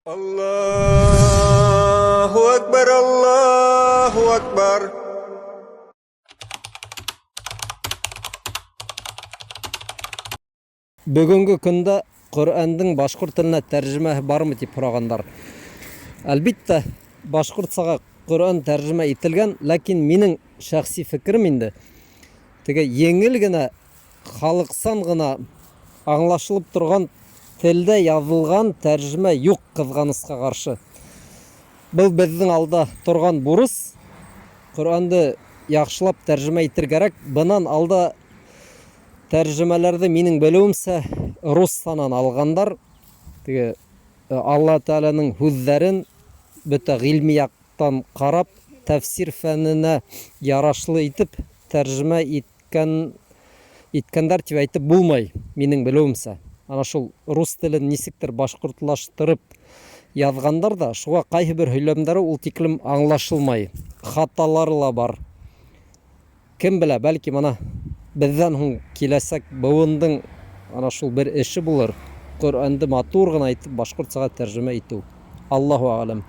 Аллаһу әкбәр, Аллаһу әкбәр! Бөгөнгө көндә Ҡөрьәндең башҡорт теленә тәржемәһе бармы тип һорағандар. Әлбиттә, башҡортсаға Ҡөрьән тәржемә ителгән, ләкин минең шәхси фекерем инде, теге еңел генә Халыҡсан ғына аңлашылып торған телдә яҙылған тәржемә юҡ, ҡыҙғанысҡа ҡаршы. Был беҙҙең алда торған бурыс, Ҡөрьәнде яҡшылап тәржемә итер кәрәк. Бынан алда тәржемәләрҙе, минең белеүемсә, руссанан алғандар. Теге Алла Тәғәләнең һүҙҙәрен бөтә ғилми яҡтан ҡарап, тәфсир фәненә ярашлы итеп тәржемә ит Иткән, иткәндәр тип әйтеп булмай, минең белеүемсә. Ана шул рус телен нисектер башҡортлаштырып яҙғандар да, шуға ҡайһы бер һөйләмдәре ул тиклем аңлашылмай, хаталары ла бар. Кем белә, бәлки мына беҙҙән һуң киләсәк быуындың ана шул бер эше булыр, Ҡөрьәнде матур ғына итеп башҡортсаға тәржемә итеү. Аллаһу әғләм.